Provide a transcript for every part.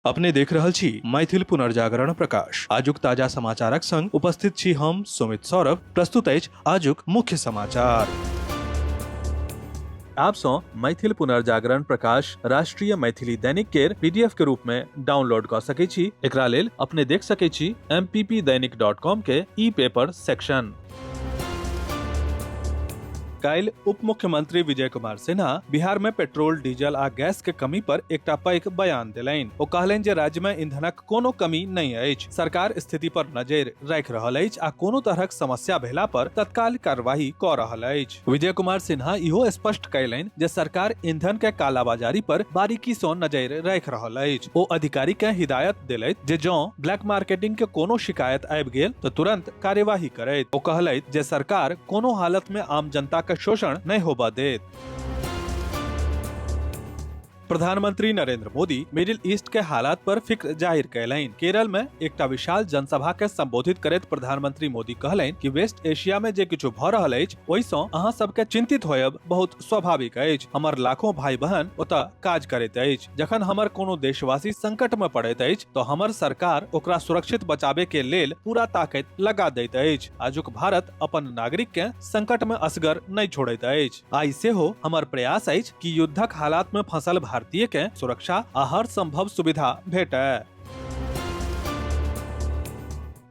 अपने देख रहल छी मैथिल पुनर्जागरण प्रकाश। आजुक ताजा समाचारक संग उपस्थित छी हम सुमित सौरभ। प्रस्तुत अछि आजुक मुख्य समाचार। आप सँ मैथिल पुनर्जागरण प्रकाश राष्ट्रीय मैथिली दैनिक केर पीडीएफ के रूप में डाउनलोड कऽ सकै छी। एकरा लेल अपने देख सकै छी mppdainik.com के ई पेपर सेक्शन। काल्हि उप मुख्यमंत्री विजय कुमार सिन्हा बिहार में पेट्रोल, डीजल आ गैस के कमी पर एकटा पैघ बयान देलनि। ओ कहलनि जे राज्य में ईंधनक कोनो कमी नहि अछि। सरकार स्थिति पर नजरि राखि रहल अछि आ कोनो तरहक समस्या भेला पर तत्काल कार्रवाई कऽ रहल अछि। विजय कुमार सिन्हा इहो स्पष्ट कयलनि जे सरकार ईंधन के कालाबाजारी पर बारीकी सँ नजरि राखि रहल अछि। ओ अधिकारी के हिदायत देलथि जे जँ ब्लैक मार्केटिंग के कोनो शिकायत आबि गेल तऽ तुरंत कार्यवाही करैत। ओ कहलथि जे सरकार कोनो हालत में आम जनता के शोषण नहि होबऽ देत। प्रधानमंत्री नरेंद्र मोदी मिडिल ईस्ट के हालात पर फिक्र जाहिर कयलनि। केरल में एकटा विशाल जनसभा के संबोधित करैत प्रधानमंत्री मोदी कहलनि कि वेस्ट एशिया में जे किछु भऽ रहल अछि ओहि सँ अहाँ सबके चिंतित होयब बहुत स्वाभाविक अछि। हमर लाखों भाई बहन ओतऽ काज करैत अछि। जखन हमर कोनो देशवासी संकट में पड़ैत अछि तऽ हमर सरकार ओकरा सुरक्षित बचाबे के लेल पूरा ताकत लगा दैत अछि। आजुक भारत अपन नागरिक के संकट में असगर नहि छोड़ैत अछि। आइ सेहो हमर प्रयास अछि कि युद्धक हालात में फंसल भारतीय के सुरक्षा आ हर संभव सुविधा भेटय।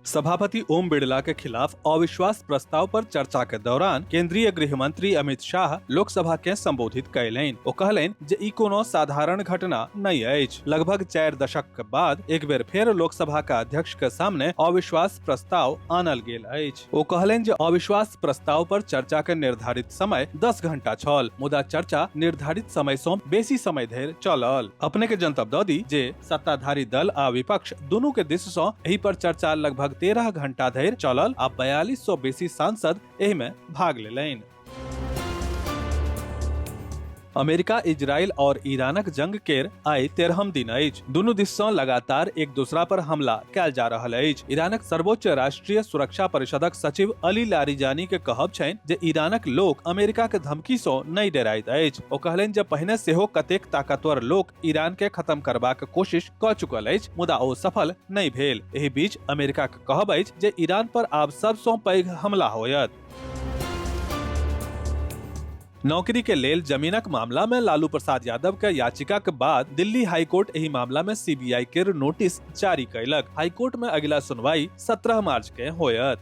सभापति ओम बिड़ला के खिलाफ अविश्वास प्रस्ताव पर चर्चा के दौरान केंद्रीय गृह मंत्री अमित शाह लोकसभा के संबोधित कयलनि। ओ कहलनि जे ई कोनो साधारण घटना नहि अछि। लगभग 4 दशक के बाद एक बेर फेर लोकसभा के अध्यक्ष के सामने अविश्वास प्रस्ताव आनल गेल अछि। ओ कहलनि जे अविश्वास प्रस्ताव पर चर्चा के निर्धारित समय 10 घंटा छल, मुदा चर्चा निर्धारित समय सँ बेसी समय धरि चलल। अपने के जनतब दऽ दी जे सत्ताधारी दल आ विपक्ष दुनू के दिस सँ एहि पर चर्चा लगभग 13 घंटा धरि चलल आ 42 सौ बेसी सांसद एहि में भाग लेलनि। अमेरिका, इजराइल और ईरानक जंग केर आइ 13म दिन अछि। दुनू दिस सँ लगातार एक दूसरा पर हमला कयल जा रहल अछि। ईरानक सर्वोच्च राष्ट्रीय सुरक्षा परिषदक सचिव अली लारिजानी के कहब छनि जे ईरानक लोक अमेरिका के धमकी सँ नहि डराइत अछि। ओ कहलनि जे पहिने सेहो कतेक ताकतवर लोक ईरान के खत्म करबाक कोशिश कऽ चुकल अछि, मुदा ओ सफल नहि भेल। एहि बीच अमेरिका के कहब अछि जे ईरान पर आब सबसँ पैघ हमला होयत। नौकरी के लेल जमीनक मामला में लालू प्रसाद यादव के याचिका के बाद दिल्ली हाईकोर्ट एहि मामला में सीबीआई के नोटिस जारी कयलक। हाईकोर्ट में अगिला सुनवाई 17 मार्च के होयत।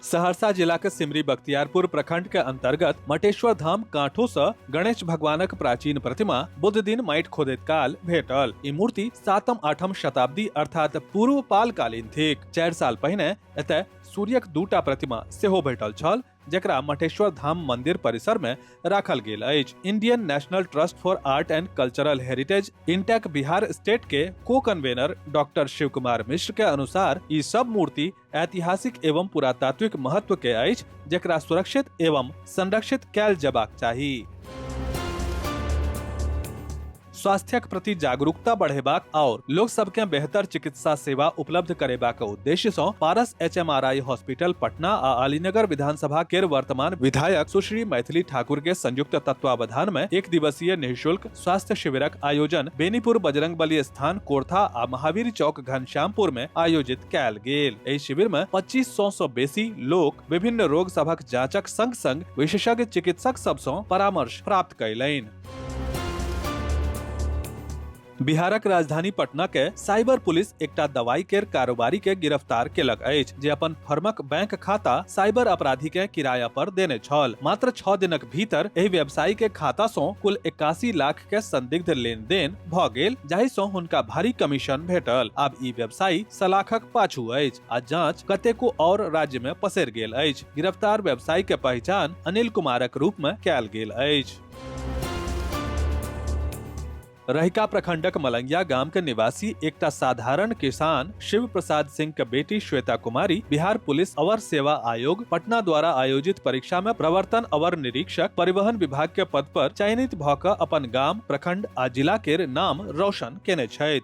सहरसा जिला के सिमरी बख्तियारपुर प्रखंड के अंतर्गत मटेश्वर धाम कांठो से गणेश भगवानक प्राचीन प्रतिमा बुध दिन माटि खोदैत काल भेटल। ई मूर्ति 7म 8म शताब्दी अर्थात पूर्व पालकालीन थिक। 4 साल पहिने एतय सूर्यक दूटा प्रतिमा सेहो भेटल छल, जकरा मटेश्वर धाम मंदिर परिसर में राखल गेल अछि। Indian national trust for art and cultural heritage INTACH Bihar state के को कन्वेनर डॉक्टर शिव कुमार मिश्र के अनुसार ई सब मूर्ति ऐतिहासिक एवं पुरातात्विक महत्व के अछि, जकरा सुरक्षित एवं संरक्षित कयल जबाक चाही। स्वास्थ्यक प्रति जागरूकता बढ़ेबाक आओर लोक सबके बेहतर चिकित्सा सेवा उपलब्ध करेबाक उद्देश्य सँ पारस एचएमआरआई हॉस्पिटल पटना आ अलीनगर विधानसभा केर वर्तमान विधायक सुश्री मैथिली ठाकुर के संयुक्त तत्वावधान में एक दिवसीय निःशुल्क स्वास्थ्य शिविरक आयोजन बेनीपुर बजरंग बली स्थान कोरथा आ महावीर चौक घनश्यामपुर में आयोजित कयल गेल। एहि शिविर में 2500 सँ बेसी लोक विभिन्न रोग सभक जांचक संग संग विशेषज्ञ चिकित्सक सब सँ परामर्श प्राप्त कयलनि। बिहारक राजधानी पटना के साइबर पुलिस एकटा दवाई केर कारोबारी के गिरफ्तार केलक अछि, जे अपन फर्मक बैंक खाता साइबर अपराधी के किराया पर देने छल। मात्र 6 दिनक भीतर एहि व्यवसायी के खाता सँ कुल 81 लाख के संदिग्ध लेन देन भ गेल, जाहि सँ हुनका भारी कमीशन भेटल। आब ई व्यवसायी सलाखक पाछू अछि आ जांच कतेको और राज्य में पसरि गेल अछि। गिरफ्तार व्यवसायी के पहचान अनिल कुमारक रूप में कयल गेल अछि। रहिका प्रखंडक मलंगिया गाम के निवासी एकटा साधारण किसान शिव प्रसाद सिंह के बेटी श्वेता कुमारी बिहार पुलिस अवर सेवा आयोग पटना द्वारा आयोजित परीक्षा में प्रवर्तन अवर निरीक्षक परिवहन विभाग के पद पर चयनित भ क अपन गाम, प्रखंड आ जिला केर नाम रोशन केने छथि।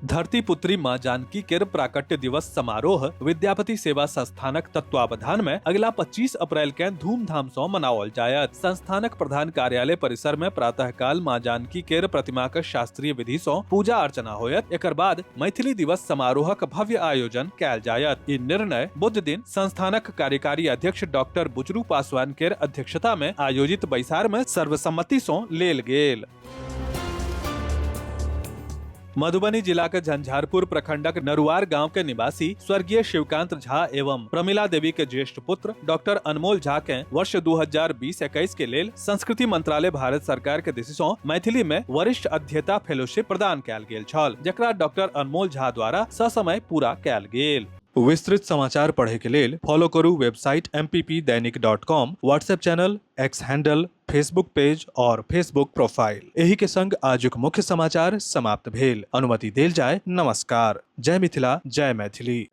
धरती पुत्री मां जानकी केर प्राकट्य दिवस समारोह विद्यापति सेवा संस्थानक तत्वावधान में अगिला 25 अप्रैल के धूमधाम सँ मनाओल जायत। संस्थानक प्रधान कार्यालय परिसर में प्रातः काल मां जानकी केर प्रतिमा के शास्त्रीय विधि सँ पूजा अर्चना होयत। एकर बाद मैथिली दिवस समारोहक भव्य आयोजन कयल जायत। ई निर्णय बुध दिन संस्थानक कार्यकारी अध्यक्ष डॉक्टर बुचरू पासवान केर अध्यक्षता में आयोजित बैसार में सर्वसम्मति सँ लेल गेल। मधुबनी जिला के झंझारपुर प्रखंडक नरुआर गांव के निवासी स्वर्गीय शिवकांत झा एवं प्रमिला देवी के ज्येष्ठ पुत्र डॉक्टर अनमोल झा के वर्ष 2020-21 के लेल संस्कृति मंत्रालय भारत सरकार के दिस सँ मैथिली में वरिष्ठ अध्येता फेलोशिप प्रदान कयल गेल छल, जकरा डॉक्टर अनमोल झा द्वारा ससमय पूरा कयल गेल। विस्तृत समाचार पढ़े के लेल फॉलो करू website mppdainik.com, WhatsApp channel, X handle, Facebook page और फेसबुक प्रोफाइल। एही के संग आजुक मुख्य समाचार समाप्त भेल। अनुमति देल जाय। नमस्कार। जय मिथिला, जय मैथिली।